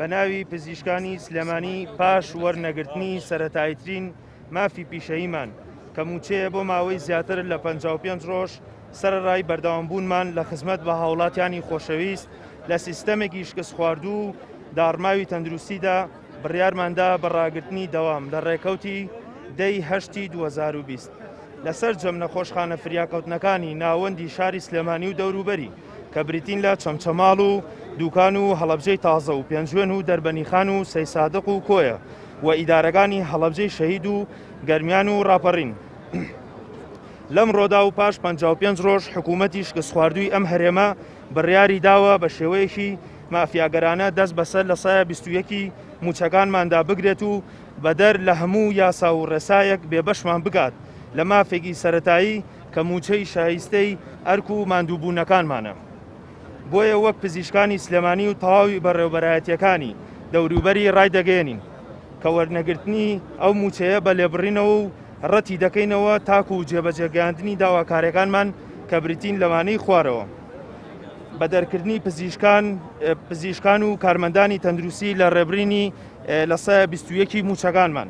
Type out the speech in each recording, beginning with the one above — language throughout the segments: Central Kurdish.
بە ناوی پزیشکانی سلێمانی پاش وەرنەگرتنی سەرەتاییترین مافی پیشەییمان کە مووچەیە بۆ ماوەی زیاتر لە 55 ڕۆژ سەرەڕای بەردەوامبوونمان لە خزمەت بە هاوڵاتیانی خۆشەویست لە سیستەمێکی شکستخواردوو و داڕماوی تەندروستیدا بڕیارماندا بە ڕاگرتنی دەوام لە ڕێکەوتی دەی هەشتی 2020 لە سەرجەم نەخۆشخانە فریاکەوتنەکانی ناوەندی شاری سلێمانی و دەوروبەری کە بریتین لە چەمچەماڵ و دوکان و هەڵەبجەی تازە و پێنجوێن و دەربەنیخان و سەیسادق و کۆیە و ئیدارەکانی هەڵەبجەی شەهید و گەرمیان و ڕاپەڕین. لەمڕۆدا و پاش 55 ڕۆژ حکوومەتی شکستخواردووی ئەم هەرێمە بڕیاری داوە بە شێوەیەکی مافیاگەرانە دەست بەسەر لە سایە 21 مووچەکانماندا بگرێت و بەدەر لە هەموو یاسا و ڕێسایەک بێبەشمان بکات لە مافێکی سەرەتایی کە مووچەی شایستەی ئەرک و ماندووبوونەکانمانە. بۆیە وەک پزیشکانی سلێمانی و تەواوی بەڕێوەبەرایەتییەکانی دەوروبەری ڕایدەگەیەنین کە وەرنەگرتنی ئەو مووچەیە بە لێبڕینەوە و ڕەتی دەکەینەوە تاکو جێبەجێگەیاندنی داواکاریەکانمان کە بریتین لەوانەی خوارەوە. بە دەرکردنی پزیشکان پزیشکان و کارمەندانی تەندروستی لە ڕێبرینی لە 21 مووچەکانمان.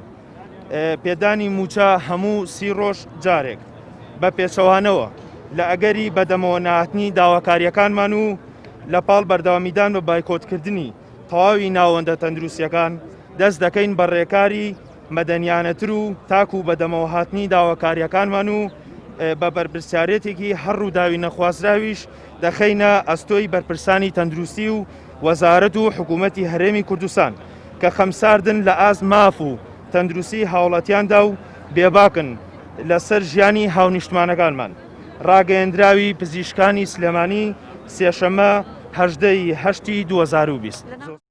پێدانی مووچە هەموو سی ڕۆژ جارێک بە پێچەوانەوە لە ئەگەری بەدەمەوە نەهاتنی داواکارییەکانمان و لە پاڵ بەردەوامیدان بە بایکۆتکردنی تەواوی ناوەندە تەندروستیەکان دەست دەکەین بە ڕێکاری مەدەنیانەتر و تاکو بەدەمەوە هاتنی داواکارییەکانمان و بە بەرپرسیارێتێکی هەر ڕووداوی نەخوازراویش دەخەینە ئەستۆی بەرپرسانی تەندروستی و وەزارەت و حکوومەتی هەرێمی کوردستان کە خەمساردن لە ئاست ماف و تەندروستی هاوڵاتیاندا و بێباکن لەسەر ژیانی هاونیشتمانەکانمان. ڕاگەیەندراوی پزیشکانی سلێمانی سێشەممە 18 ی هەشتی 2020.